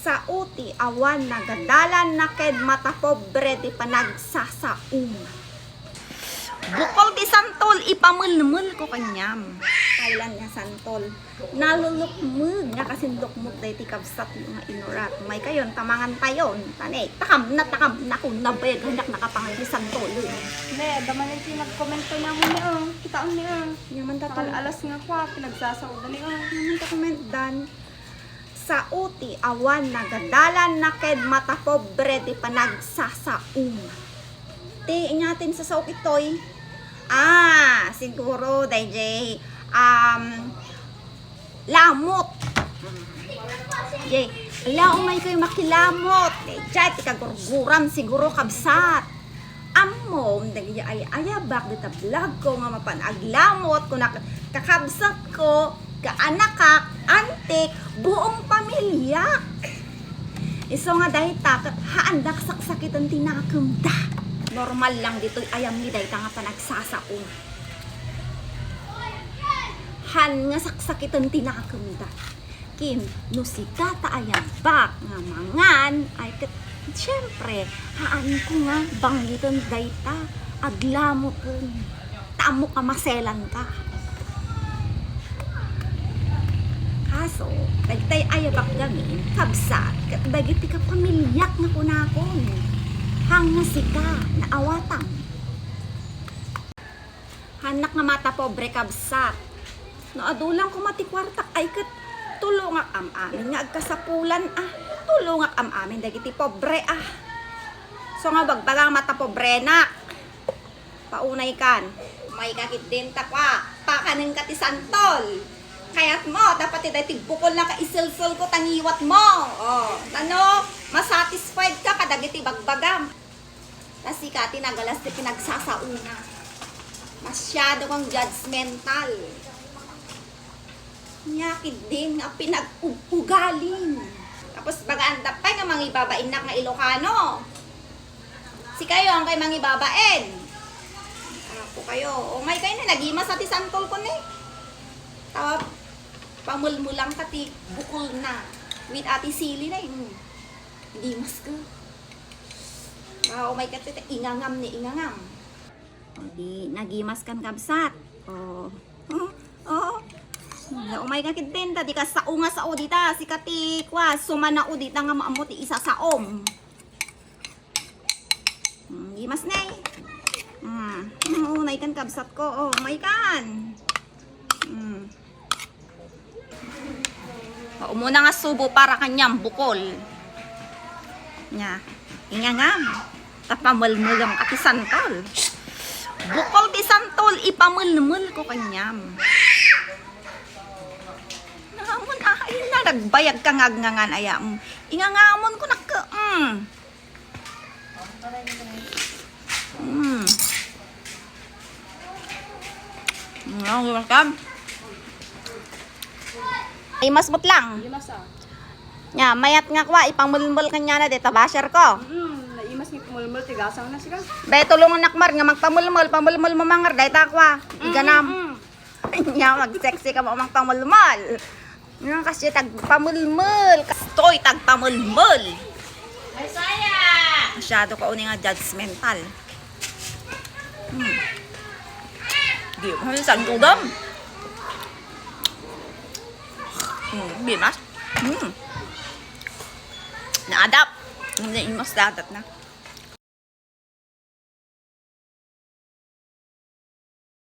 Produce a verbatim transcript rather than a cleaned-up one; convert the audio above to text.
Sao ti awan nagadalan na ken matapobre ti panagsasaom. Bukol ti santol, ipamulmul ko kaniam. Kailan nga santol? Nalulukmeg nga kasin lukmeg daytoy kabsat nga inurat. May kayon, tamangan tayon. Tani, takam na, takam na, kung nabayag, hanak nakapangan ti santol. Ne, adda man iti nagkomento niya mo ni, oh. Kitaon ni, oh. Nyaman ta to. Alas nga kwa, pinagsasaodan ni, oh. Nyaman ta comment dan. Sao ti awan nagadalan na ken matapobre ti panagsasaom. Ti inyatin sa saok itoy. Ah, siguro, dayjay, um, lamot. Jay, ala, umay kayo makilamot. Dayjay, ti kagurguram siguro, kabsat. Ammom, dagiti ay-ayabak dita vlog ko nga mapan aglamot, kuna kakabsat ko, kaanakak, antik, buong pamilyak. Isu nga dayta, ket haandak saksakiten ti nakemda. Normal lang ditoy ayam ni dayta nga panagsasaom. Han nga saksakiten ti nakemda. Ken no sika ta ayabak nga mangan, ay ket, siyempre, haanko nga banggiten dayta, aglamoten. Ta ammok a maselan ka. Kaso, dagitay ayabak gamin, kabsat, ket dagiti kapamilyak nga kunakon. Hang nga sika, naawatam. Hanak nga matapobre, kabsat. No adu lang koma ti kuartak, ay ket tulongak am-amin nga agkasapulan, ah. Tulongak am-amin dagiti pobre, ah. So nga bagbaga nga matapobrenak. Paunay kan. May kakit din ta kwa. Pakaneng ka ti santol. Kayat mo, dapat ti daytoy bukol na ka iselselko ta ngiwat mo. Oh, nano, masatisfied ka kadagiti bagbagam. Ta sika ti nagalas ti pinagsasaona. Masyado kang judgmental. Nia ketdin nga pinag-ugalim. Tapos bagaan da pay nga mangibabainnak nga Ilocano. Sikayo, ang kay mangibabain. Apo kayo. O, may kayo na, nagimas ti santol ko ni. Tawa, pamulmulang ka ti bukol na. With Ate Sili na, eh. Hmm. Gimas ka. Ah, umay ka ti ingangam ni ingangam. O, di nagimas kan kabsat. O. O, o. Umay ka ketdin ta, di ka sao nga sao dita. Sika ti kwa, sumanao dita nga maammo ti isasaom. Hmm, gimas ne. Hmm, hmm, unay kan kabsat ko. O, umay kan. Hmm. Umuna nga subo para kaniam, bukol. Nia, ingangam. Ta pamulmulem ka ti santol. Bukol ti santol, ipamulmul ko kaniam. Nangamon, ay, nagbayag ka nga agngangan, aya. Mm. Ingangamon ko nak-, mm. Mm. Mm, ang gimas ka. Imas met lang. Gimas, ah. Nia, mayat nga kwa, ipamulmul kaniana, dita basher ko. Mm, naimas nga pamulmul, ti gasang na sika. Be, tulungan nak mar nga magpamulmul, pamulmul mo mangar, dayta kwa. Mm, iganam. Mm. Nia, mag-sexy ka mo magpamulmul. Nga kasi tagpamulmul. Kastoy, tagpamulmul. Ay, saya! Masyado ka uni nga judgmental. Hmm. Di, ano yung sandugam? Hmm, bimas? Hmm. Naadap. Hindi, mas dadat na.